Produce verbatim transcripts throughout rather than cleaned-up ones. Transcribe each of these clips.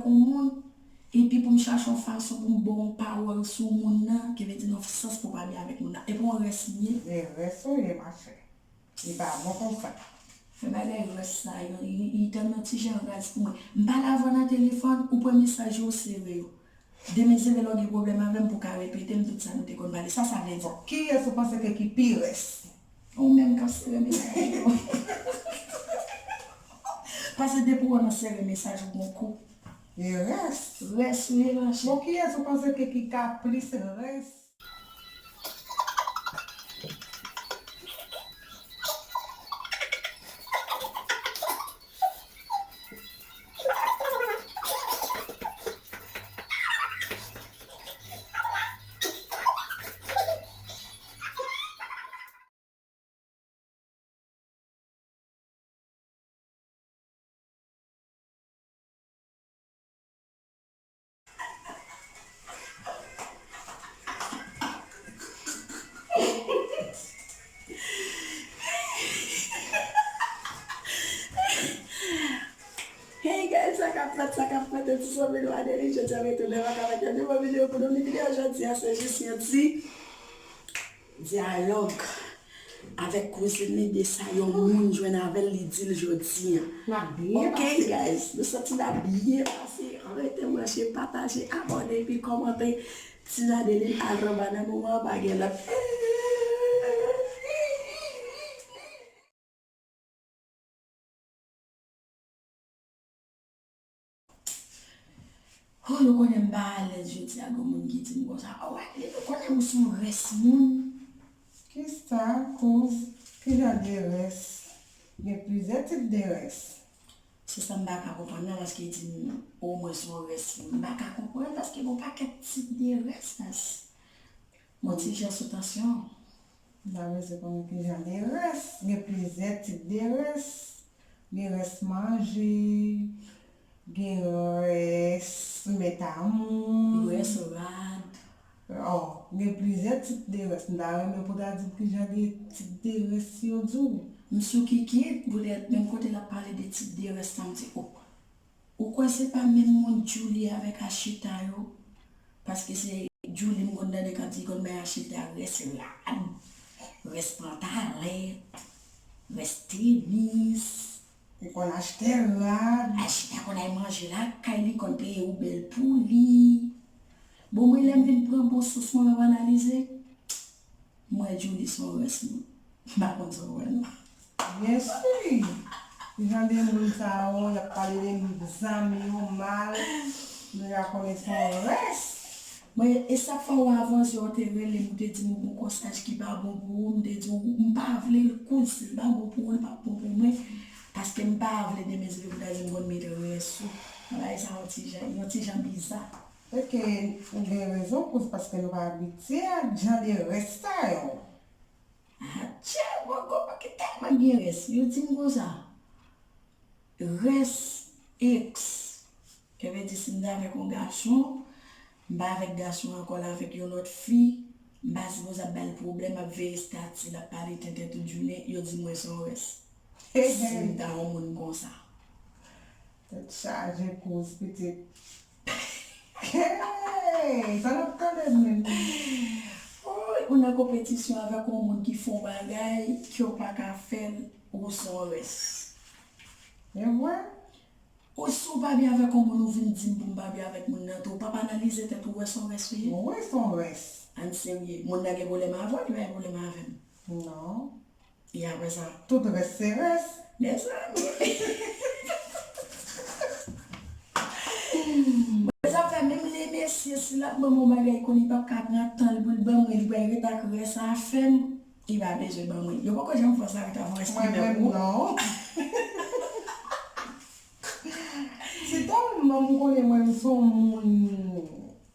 yon moun, epi pou m chache yon fason pou m ba w yon pawòl sou moun nan, ki vle di nan sans pou w pa byen avèk moun nan. Epi yon rès m ye. E rès ou ye, machè. Li pa bon konsa. Fè bagay rès sa yo, li, li tèlman ti jan raz pou mwen. M pale avè w nan telefòn, ou pran mesaj yo, ou sere yo. Demen se lè w gen pwoblèm avè m pou w ka repete m tout sa nou te konn pale. Sa sa vle di? Bon, kiyès ou panse ke ki pi rès? Ou menm k ap sere mesaj yo. Paske depi w wè nan sere mesaj ou gon kou. E rès. Rès ou ye, machè. Bon, kiyès ou panse ke ki ka plis rès? Hey guys, sa k ap fèt, sa k ap fèt, ti zanmi nou Adeline, jodi a retounen ank avèk yon nouvo videyo pou nou. Videyo jodi a, se jis yon ti dyalòg avèk kouzin li de sa yon moun jwenn avè l, li di l jodi a. N ap byen pase. Ok, guys, nou santi n ap byen pase. Rete branche, pataje, abòne, epi kòmante. Ti Adeline al anba nan moman an, pa gen lòt. Oh, nou konnen m pa alèz jodi a, gen moun ki di m konsa, "Oh, Adeline, nou konnen ou se yon rès moun." Kisa kouz? Ki jan de rès? Gen plizyè tip de rès. Se sa m pa ka konprann nan, paske di m, "Oh, mwen se yon rès moun." M pa ka konprann, paske gen yon pakèt tip de rès, rès. Yon ti jan sou tansyon. M ta bezwen konnen ki jan de rès. Gen plizyè tip de rès. Gen rès manje, gen rès mèt a moun. Rès rad. Oh, gen plizyè tip de rès. M ta renmen pou w ta di m ki jan de tip de rès yo di w. M sou kikit, poutèt menm kote l ap pale de tip de rès la, m di, oh. Ou kwè se pa menm moun Djoulie avèk Achita yo? Paske se Djoulie m konn tande k ap di li konn bay Achita rès rad, rès pantalèt, rès tenis. Li konn achte rad. Achita konn al manje lakay li, konn peye Uber pou li. Bon, mwen lè m vin pran bon sans mwen, m ap analize. M wè Djoulie se yon rès moun. M pa konn sa w wè non. Byen si. Jan de moun sa yo, y ap pale de zanmi yo mal, nou ya konnen se yon rès. Mwen, e sa k fè w avanse, w te rele m, ou te di m ou gon kòsaj ki pa bon pou ou, m te di w, m pa vle l kouz, si l pa bon pou ou, l pa bon pou mwen. Paske m pa vle demen se pou ta di m konn met rès ou. Bagay sa yon ti jan, yon ti jan biza. Sèke ou gen rezon, kouz, paske nou pa abitye ak jan de rès sa yo. Atchè, bon, kòman ki tèlman gen rès? Yo di m konsa, rès eks. Sa vle di, si m t avèk yon gason, m pa avèk gason an ankò, l avèk yon lòt fi, m pa sipoze ap ba l pwoblèm, ap veye estati l, ap pale tenten tout jounen, yo di mwen se yon rès. Si m ta yon moun konsa. Tèt chaje kouz pitit. Hey, sa n ap tande menm? Woy, ou nan konpetisyon avèk yon moun ki fè yon bagay ke w pa ka fè l, ou se yon rès. E vre? Ou si w pa byen avèk yon moun, ou vin di m pou m pa byen avèk moun nan tou. Ou p ap analize tèt ou, wè se yon rès ou ye? Wi, se yon rès. Ann serye. Moun nan gen pwoblèm avè w, li pa gen pwoblèm avè m. Non. E apre sa? Tout rès se rès. Mezanmi. Mwen sa fè menm le mesye, si l ap ban m yon bagay, konnen li p ap ka pran tan l pou l ban mwen, li pral ret ak rès afè m, li pa bezwen ban mwen. Yo poko janm fè sa avèk avè rès ki menm ou. Mwen menm non. Si tèlman m konnen mwen m se yon moun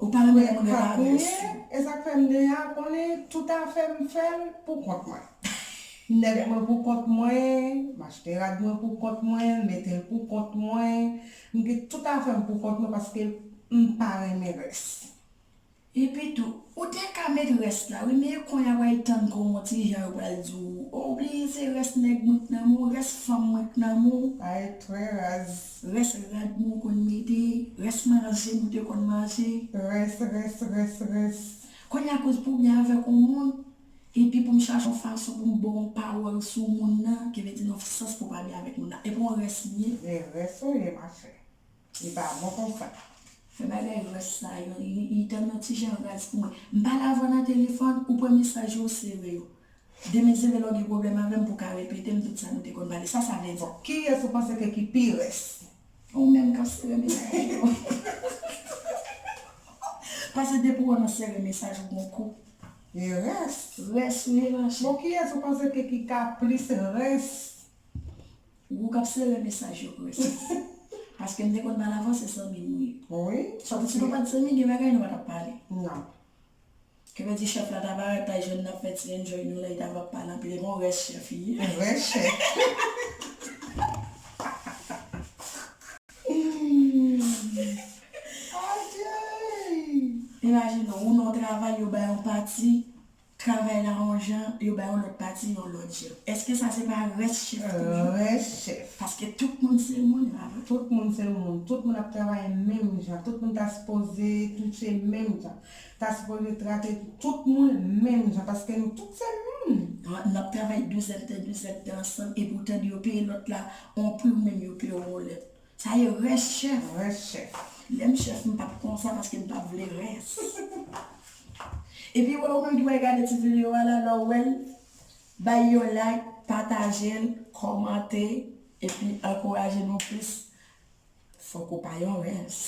Ou pa renmen lè moun yo pa rès ou. E sa k fè m deja konnen tout afè m fè l pou kont mwen. Nèg mwen pou kont mwen, m achte rad mwen pou kont mwen, m mete l pou kont mwen, m gen tout afè m pou kont mwen paske m pa renmen rès. Epi tou, ou te ka met rès la, wi, men kounye a pral tann kòman ti jan yo pral di w, o, ou bliye se rès nèg mwen k nan men w, rès fanm mwen k nan men w. Ay, trè raz. Rès rad mwen w konn mete, rès manje mwen w te konn manje. Rès, rès, rès, rès. Kounye a koz pou byen avèk yon moun, epi pou m chache yon fason pou m ba w yon pawòl sou moun nan, ki vle di nan sans pou w pa byen avèk moun nan. Epi yon rès m ye. E rès ou ye, machè. Li pa bon konsa. Fè bagay rès sa yo, li, li tèlman ti jan raz pou mwen. M pale avè w nan telefòn, ou pran mesaj yo, ou sere yo. Demen se lè w gen pwoblèm avè m pou w ka repete m tout sa nou te konn pale. Sa sa vle di? Bon, kiyès ou panse ke ki pi rès? Ou menm k ap sere mesaj yo. Paske depi w nan sere mesaj ou gon kou. E rès. Rès ou ye, machè. Bon, kiyès ou panse ke ki ka plis rès? Ou k ap sere mesaj yo k rès. Paske m te konn pale avè w, se zanmi nou ye. Wi. Sòti si nou pa t zanmi, gen bagay nou pa t ap pale. Non. Ki vle di chèf la ta parèt, ta jwenn n ap fè ti enjoy nou la, li ta va pale anpil. E bon, rès chèf li ye. Rès chèf. Adjay! Imajine w, ou nan yon travay, yo bay yon pati, travay la yon jan, yo bay yon lòt pati yon lòt jan. Èske sa se pa rès chèf toujou? Rès chèf. Paske tout moun se moun, pa vre? Tout moun se moun. Tout moun ap travay menm jan. Tout moun ta sipoze touche menm jan. Ta sipoze trate tout moun menm jan. Paske nou tout se moun. N ap travay douz èdtan, douz èdtan ansanm, epi w tande yo peye lòt la yon pri, ou menm yo peye w yon lòt. Sa ye rès chèf. Rès chèf. Lè m chèf, m p ap konsa paske m p ap vle rès. Epi wè, ou menm ki pral gade ti videyo a la, lè w wè l, bay yon like, pataje l, kòmante, epi ankouraje nou plis. Fòk ou pa yon rès.